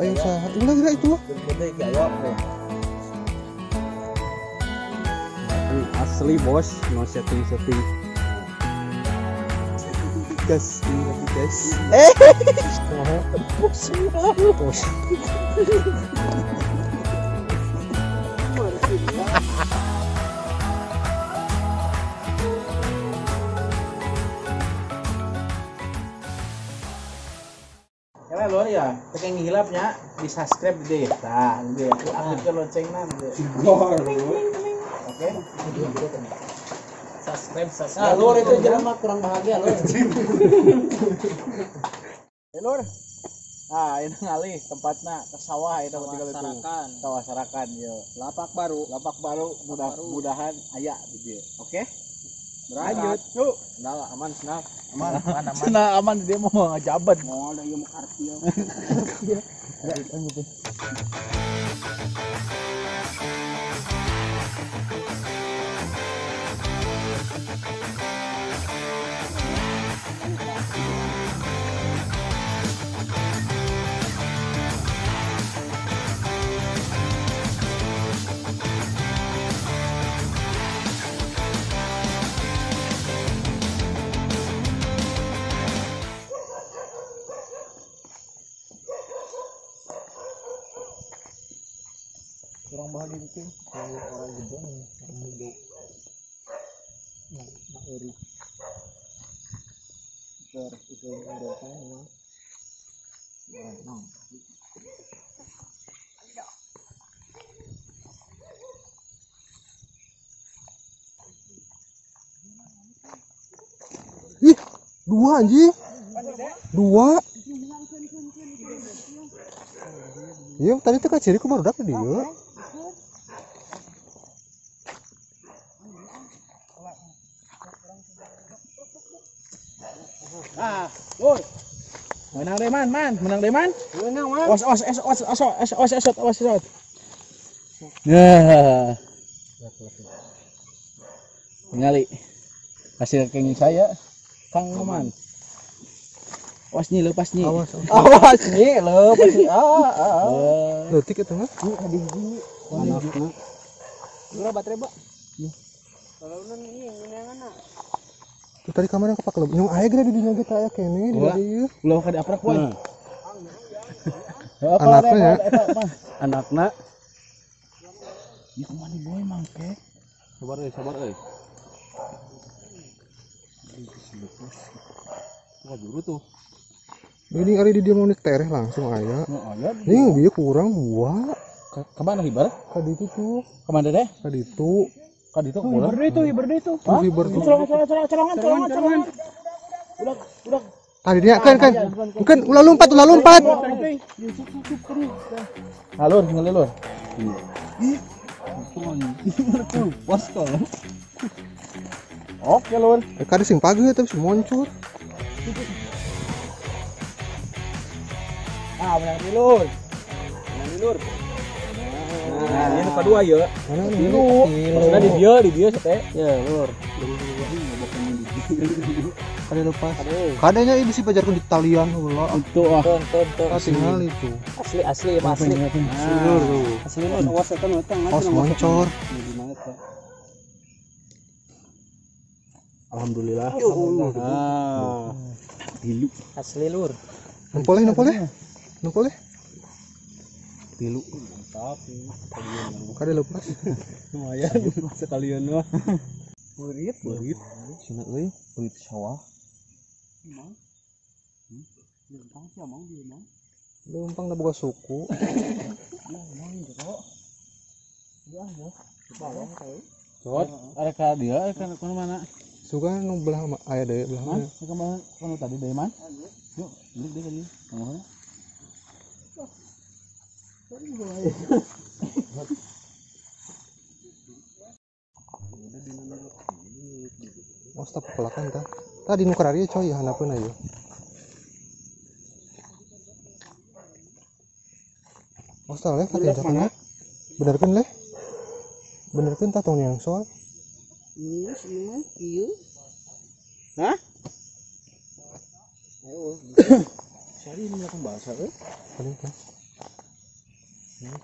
Ayo saha. Ulah gila itu. Gede ki ayo. Asli bos, no setting-setting. Gas, ini gas. Bos. Bos. Karena lor ya, pengen ngilapnya di subscribe deh. Nah, deh, aktifkan loncengnya deh. Oke. Subscribe, subscribe. Nah, lor itu jangan mah kurang bahagia lor. Lor. Ah, ini ngalih tempatnya ke sawah itu tinggal itu. Sawah Sarakan yo. Lapak baru, mudah-mudahan aya di dieu. Oke? Lanjut. Yuk. Nah, aman senang. Aman, aman, aman. Senang aman dia mau ngajabat. Mau ada yang mau kartil. Kurang bahagia itu orang gede nih, orang muda. Nah, nak eri. Itu Eropa mah. Nah. Ih, dua anjing. Dua. Iya, tadi tuh kaciri ku baru dapet dia. Ah, woi. Menang deh man, man, menang deh man. Menang man. Os os os os os os os os os os. Nah. Ningali hasil kenging saya, Kang Oman. Awas nih, lepas nih. Awas, awas nih, lepas nih. Ah, ah. Leutik eta mah. Ini di sini. Anakna. Berapa baterai, Pak? Kalau nun ieu ngeunangan. Tuh tadi kamarnya kepak lebih. Nyong aya gede di dinya ge teh aya keneh di dieu. Ulah ka diaprak poe. Anakna ya. Anakna. Ieu kumaha boy mangke. Sabar euy, sabar euy. Wah, juru tuh. Ini ari di dieu mau tereh langsung aya. Heeh, aya. Ini bieu kurang dua. Ka mana hibar? Ka ditu tuh. Ka mana deh? Ka ditu. Ka ditu kurang. Hibar itu, hibar itu. Hibar tuh. Colongan, colongan, colongan, colongan. Udah, udah. Tadi dia kan kan. Kan ulah lompat, ulah lompat. Alur, ngali lur. Ih. Pas kok. Oke, lur. Kade sing pagi tapi sing moncor. Ah, menang di lur. Menang di lur. Nah, ini kedua ya. Tilu. Maksudnya di dia sete. Ya, lur. Kade lepas. Kadenya ibu si pajarkeun di talian heula. Itu ah. Ton. Tinggal itu. Asli asli asli. Asli lur. Asli lur. Awas eta nu eta. Awas moncor. Alhamdulillah. Ah. Tilu. Asli lur. Nempoleh, nempoleh. Nempoleh. Tilu. Mantap. Kade lepas. Lumayan sekalian mah. Burit, burit. Cenah euy, burit sawah. Emang? Lempang sih emang dia emang. Lempang da boga suku. Emang jero. Ya, ya. Balong kae. Cot, arek ka dieu, arek ka mana? Suka nu belah aya deui belah mana? Ka mana kanu tadi deui man? Yuk, beli deui tadi. Mana? Oh, stop pelakan tah. Tadi nu kararieu coy handapeun aya. Oh, stop leh katinjakan. Benerkeun leh. Benerkeun tah tong yang soal. Ieu sih mah ieu. Hah? Ayo. Cari melakukan bahasa euy. Paling tah. Dari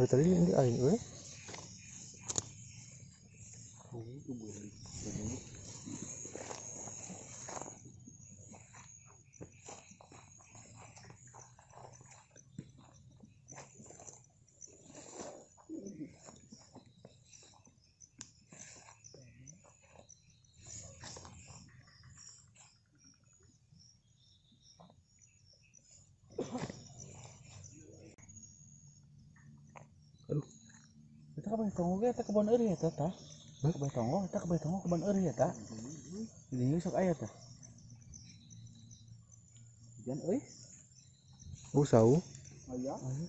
tadi ini aing euy. Eta kabeh tonggo ge eta kebon eureun eta tah. Kabeh tonggo eta kabeh tonggo kebon eureun eta. Di sok aya tah. Hujan euy. Oh sau. Aya. Aya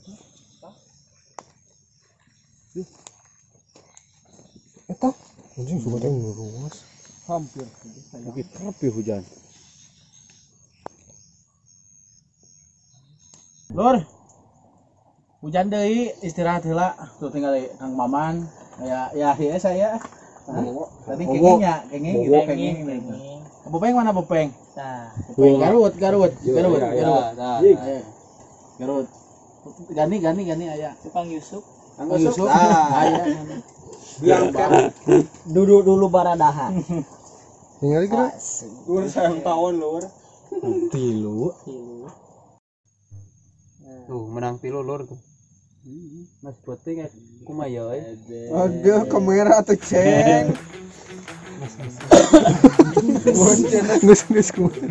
tah. Eta anjing sugan teh ruas. Hampir bukit kerep ya hujan. Lur. Hujan deui istirahat heula tuh tinggal Kang Maman ya ya ya saya. Tadi kengingnya kenging gitu kenging. Bopeng mana Bopeng? Tah. Bopeng Garut Garut Garut Garut. Garut. Gani gani gani aya. Kang Yusuf. Kang Yusuf. Aya. Biar duduk dulu baradaha. Ningali kira? Lur sayang tawon lur. Tilu. Tuh menang tilu lur tuh. Mas Boting kumaha euy. Aduh kamera atuh ceng. Geus geus kumaha.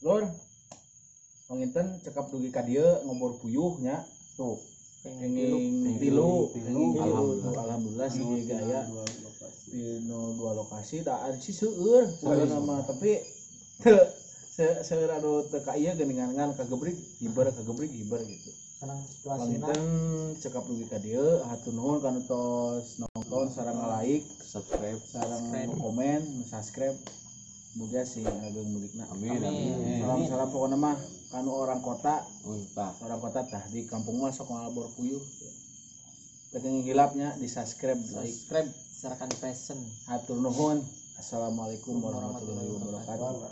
Lur, panginten cekap dugi ka dieu ngobor puyuh nya tuh kenging tilu alhamdulillah sih gaya di dua lokasi da sih seueur sabenerna mah tapi teu seueur anu teu ka ieu geuningan ngan kagebrig hiber gitu. Senang situasina. Panginten cekap dugi ka dieu hatur nuhun kanu tos nonton sareng like, subscribe, sareng komen, subscribe. Muga sih ageng mulikna. Amin. Amin. Salam-salam pokoknya mah kanu orang kota. Untah. Orang kota tah di kampung mah sok ngalabor puyuh. Teu hilapnya di subscribe, like, subscribe, serahkan passion. Hatur nuhun. Assalamualaikum warahmatullahi wabarakatuh.